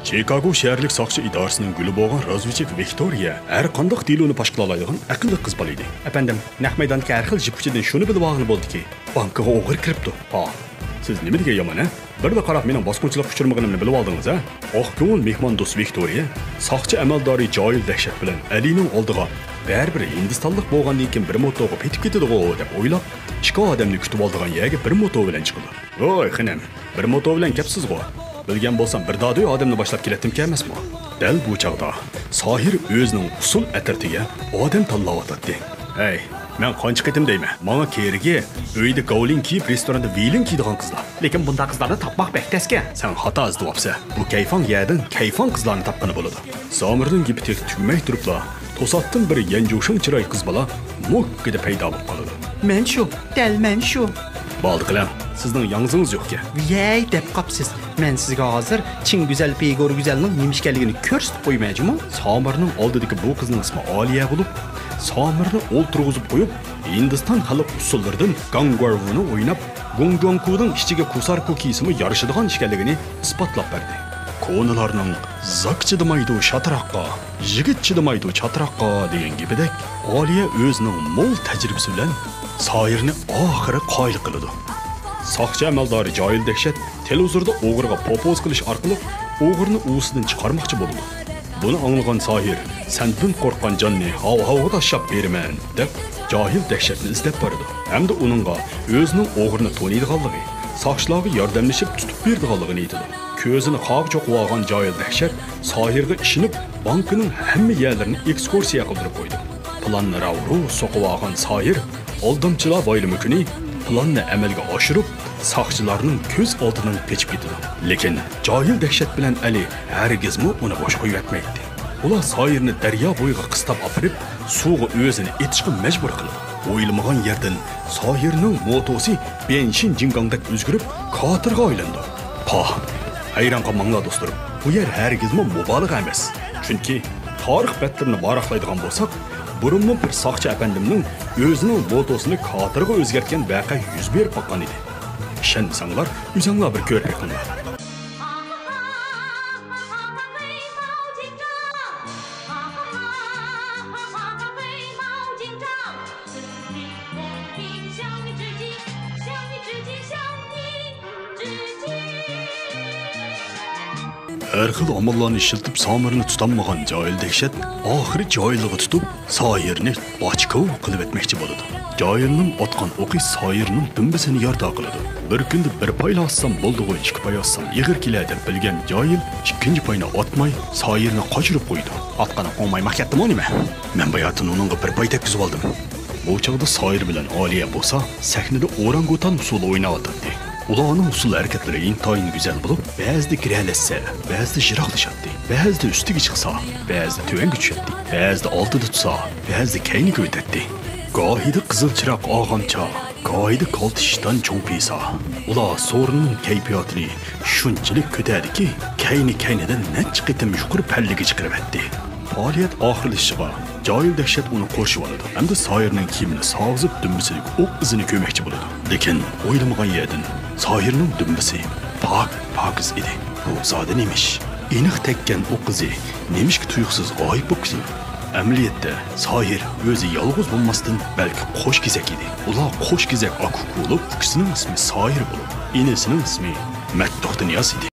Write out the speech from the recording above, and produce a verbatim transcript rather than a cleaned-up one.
چىكاگو شەھەرلىك ساقچى ئىدارىسىنىڭ گۈلى بولغان رازۋېدچىك ۋىكتورىيە ھەر قانداق دېلونى پاش قىلالايدىغان ئەقىللىق قىز بالا ئىدى. ئەپەندىم، نەق مەيداندىكى ھەر خىل جىپكىچىدىن شۇنى بىلىۋالغىلى بولدىكى، بانكىغا ئوغرى كىرىپتۇ. ھا، سىز نېمە دېگەن يامان، ھە؟ بىرلا قاراپ مېنىڭ باسقۇنچىلىققا ئۇچرىمىغىنىمنى بىلىۋالدىڭىز، ھە؟ ئاق كۆڭۈل مېھماندوست ۋىكتورىيە ساقچى ئەمەلدارى جاھىل دەھشەت بىلەن ئەلىنىڭ ئالدىغا بەرىبىر ھىندىستانلىق بولغاندىن كېيىن بىر موتوغا پېتىپ كېتىدىغۇ دەپ ئويلاپ، ئىككى ئادەمنى كۈتۈۋالىدىغان يەرگە بىر موتو بىلەن چىقىدۇ. ۋاي خېنىم، بىر موتو بىلەن كەپسىزغۇ. بىلگەن بولسام بىر دادۈي ئادەمنى باشلاپ كېلەتتىمكەن ئەمەسمۇ؟ دەل بۇ چاغدا ساھىر ئۆزىنىڭ ئۇسسۇل ئەترىتىگە ئادەم تاللاۋاتاتتى. ھەي، مەن قانچە قېتىم دەيمەن، ماڭا كېرىگى ئۆيدە گاۋلىڭ كىيىپ، رېستوراندا ۋىلىڭ كىيىدىغان قىزلار. لېكىن بۇنداق قىزلارنى تاپماق بەك تەسكەن. سەن خاتا ئىزدىۋاپسەن. بۇ كەيفاڭ يەردىن كەيفاڭ قىزلارنى تاپقىلى بولىدۇ. سامىرنىڭ گېپى تېخى تۈگىمەي تۇرۇپلا، توساتتىن بىر يەنجۇشىڭ چىراي قىز بالا موككىدە پەيدا بولۇپ قالىدۇ. مەن شۇ، دەل مەن شۇ. بولدى قىلىڭ، سىزنىڭ ياڭزىڭىز يوقكەن. ۋىيەي دەپ قاپسىز. مەن سىزگە ھازىر چىڭ گۈزەل پىگور گۈزەلنىڭ نېمە ئىكەنلىكىنى كۆرسىتىپ قويماي جۇمۇ. سامىرنىڭ ئالدىدىكى بۇ قىزنىڭ ئىسمى ئالىيە بولۇپ، سامىرنى ئولتۇرغۇزۇپ قويۇپ، ھىندىستان خەلق ئۇسسۇللىرىدىن گاڭگۇارۋۇنى ئويناپ، گۇڭگۇاڭكۇنىڭ ئىچىگە كۇساركۇ كىيسىمۇ يارىشىدىغان ئىكەنلىكىنى ئىسپاتلاپ بەردى. كونىلارنىڭ «زاك چىدىمايدۇ شاتراققا، يىگىت چىدىمايدۇ چاتراققا» دېگەن گېپىدەك، ئالىيە ئۆزىنىڭ مول تەجرىبىسى بىلەن ساھىرنى ئاخىرى قايىل قىلىدۇ. ساقچى ئەمەلدارى جاھىل دەھشەت تېلېۋىزوردا ئوغرىغا پوپوز قىلىش ئارقىلىق ئوغرىنى ئۇۋىسىدىن چىقارماقچى بولىدۇ. بۇنى ئاڭلىغان ساھىر «سەندىن قورققان جاننى ھاۋا-ھاۋىغا تاشلاپ بېرىمەن» دەپ، جاھىل دەھشەتنى ئىزدەپ بارىدۇ ھەمدە ئۇنىڭغا ئۆزىنىڭ ئوغرىنى تونۇيدىغانلىقى، ساقچىلارغا ياردەملىشىپ تۇتۇپ بېرىدىغانلىقىنى ئېيتىدۇ. كۆزىنى قاغا چوقۇۋالغان جاھىل دەھشەت ساھىرغا ئىشىنىپ، بانكىنىڭ ھەممە يەرلىرىنى ئېكسكۇرسىيە قىلدۇرۇپ قويدى. پىلاننى راۋۇرۇ سوقۇۋالغان ساھىر ئالدامچىلار بايرىمى كۈنى پىلاننى ئەمەلگە ئاشۇرۇپ، ساقچىلارنىڭ كۆز ئالدىدىن قېچىپ كېتىدۇ. لېكىن جاھىل دەھشەت بىلەن ئەلى ھەرگىزمۇ ئۇنى بوش قويۇۋەتمەيتتى. ئۇلار ساھىرنى دەريا بويىغا قىستاپ ئاپىرىپ، سۇغا ئۆزىنى ئېتىشقا مەجبۇر قىلىدۇ. ئويلىمىغان يەردىن ساھىرنىڭ موتوسى بېنشىن جىڭگاڭدەك ئۆزگىرىپ، كاتېرغا ئايلىنىدۇ. پاھ! ھەيران قالماڭلار دوستلىرىم، بۇ يەر ھەرگىزمۇ مۇبالىغە ئەمەس. چۈنكى تارىخ بەتلىرىنى ۋاراقلايدىغان بولساق، بۇرۇنمۇ بىر ساقچى ئەپەندىمنىڭ ئۆزىنىڭ موتوسىنى كاتېرغا ئۆزگەرتكەن ۋەقە يۈز بېرىپ باققان ئىدى. ئىشەنمىسەڭلار، ئۆزۈڭلار بىر كۆرۈپ بېقىڭلار. ھەر خىل ئاماللارنى ئىشلىتىپ سامىرنى تۇتالمىغان جاھىل دەھشەت ئاخىرى جاھىللىقى تۇتۇپ، ساھىرنى باچكاۋ قىلىۋەتمەكچى بولىدۇ. جاھىلنىڭ ئاتقان ئوقى ساھىرنىڭ دۈمبىسىنى يارىدار قىلىدۇ. بىر كۈندە بىر پايلا ئاتسام بولدىغۇ، ئىككى پاي ئاتسام ئېغىر كېلەر دەپ بىلگەن جاھىل ئىككىنچى پاينى ئاتماي، ساھىرنى قاچۇرۇپ قويىدۇ. ئاتقىنى ئوڭمايماق كەتتىمۇ نېمە؟ مەن باياتىن ئۇنىڭغا بىر پاي تەگكۈزۈۋالدىم. بۇ چاغدا ساھىر بىلەن ئالىيە بولسا سەھنىدە ئورانگۇتان ئۇسسۇلى ئويناۋاتاتتى. ئۇلارنىڭ ئۇسسۇل ھەرىكەتلىرى ئىنتايىن گۈزەل بولۇپ، بەزىدە گىرەلەشسە، بەزىدە يىراقلىشاتتى، بەزىدە ئۈستىگە چىقسا، بەزىدە تۆۋەنگە چۈشەتتى، بەزىدە ئالدىدا تۇرسا، بەزىدە كەينىگە ئۆتەتتى. گاھىدا قىزىل چىراغ ئاغامچا، گاھىدا كالتە شىشتان چوڭ پىسا. ئۇلار سورۇننىڭ كەيپىياتىنى شۇنچىلىك كۆتەردىكى، كەينى-كەينىدىن نەچچە قېتىم يۇقىرى پەللىگە چىقىرىۋەتتى. پائالىيەت ئاخىرلىشىشىغا جاھىل دەھشەت ئۇنى قورشىۋالىدۇ ھەمدە ساھىرنىڭ كىيىمىنى ساغىزىپ، دۈمبىسىدىكى ئوق ئىزىنى كۆرمەكچى بولىدۇ. لېكىن ئويلىمىغان يەردىن ساھىرنىڭ دۈمبىسى پاك-پاكىز ئىدى. بۇ زادى نېمە ئىش؟ ئېنىق تەگكەن ئوق ئىزى نېمىشقا تۇيۇقسىز غايىب بولۇپ كېتىدۇ؟ ئەمەلىيەتتە ساھىر ئۆزى يالغۇز بولماستىن، بەلكى قوش كېزەك ئىدى. ئۇلار قوش كېزەك ئاكا-ئۇكا بولۇپ، ئۇكىسىنىڭ ئىسمى ساھىر بولۇپ، ئىنىسىنىڭ ئىسمى مەتتۇختىنىياز ئىدى.